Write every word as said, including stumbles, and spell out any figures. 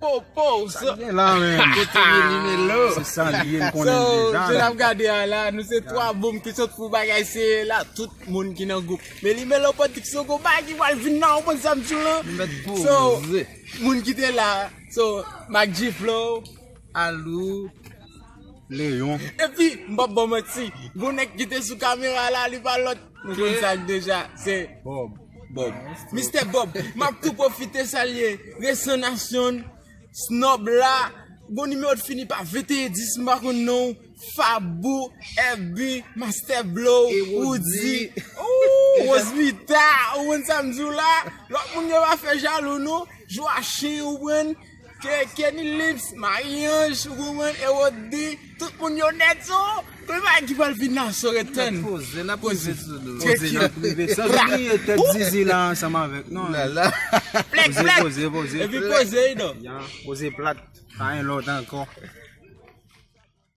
Popo, so, Gen la menm. Kote Meli Melo? Se sa li ye, m konnen so, deja. jan n ap gade a la, nou se twa boum ki sot pou bagay serye la, tout moun ki nan gwoup. Meli Melo Politik Soko, bagay ki pral vin nan, ou konn sa m di w lan. Mèt So, poze. Moun ki te la, so, Mac G Flow, Alou. Leyon. Epi, m p ap ba w manti, gon nèg ki te sou kamera la, li pa lòt. Nou konn sa deja, se Bob. Bob. Mister Bob, m ap tou pwofite salye Resan Nasyon, Snob la, gon nimewo t fini pa venteyen dis, m pa konn non, Fabou, F B, Master Blow, E Woody. Woody, Ooh, Rosmita, ou konn sa m di w la, lòt moun yo pa fè jalou non, Joachim, ou konn, Ke- Kenny Lips, Marie-Ange, ou konprann, Erodi, tout moun yo nèt so. Kòman ki pral vin nan so ret tann. Poze, n ap poze sou nou. Poze Poze nan prive. San oubliye tèt Zizi la ansanm avèk nou. Lala. Plèk Poze, plèk. poze, poze. Epi poze non. Ya, poze plat. Pa gen lòt ankò.